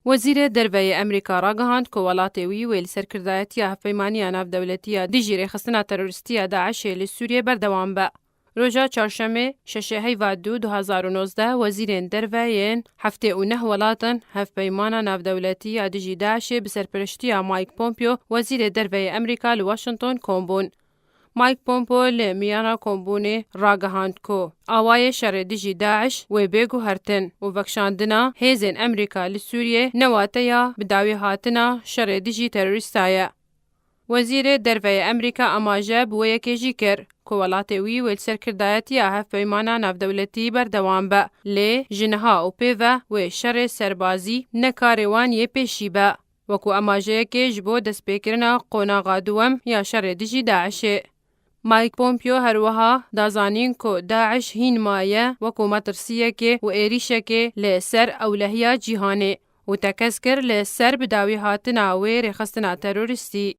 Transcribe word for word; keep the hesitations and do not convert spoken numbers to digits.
Wezîrê Derve yê Amerîka ragihand ku welatê wî wê li serkirdayetiya Hevpeymaniya Navdewletî ya dijî rêxistina terorîstî ya DAIŞ'ê li Sûriyê berdewam be. Roja Çarşemê, şeşê Heyva du, du hezar û nozdeh, wezîrên derve yên heftê û neh welatan Hevpeymana Navdewletî ya dijî DAIŞ'ê bi serpereştiya Mike Pompeo, Wezîrê Derve yê Amerîka li Washington kom bûn. Mike Pompeo li miyana kombûnê ragihand ku awayê şerê dijî DAIŞ wê bê guhertin û vekişandina hêzên Amerîka li Sûriyê ne wateya bi dawî hatina şerê dijî terorîsta ye. Wezîrê Derve yê Amerîka amaje bi wê yekê jî kir ku welatê wî wê li serkirdayetiya Hevpeymana Navdewletî berdewam be, lê ji niha û pê ve wê şerê serbazî ne karê wan yê pêşî be, wekû amajeyekê ji bo destpêkirina qonaxa duwem ya şerê dijî DAIŞ'ê. Mike Pompeo her wiha da zanîn ku DAIŞ hîn maye wekû metirsiyekê û êrîşekê li ser ewlehiya cîhanê û tekez kir li ser bi dawî hatina wê rêxistina terorîstî.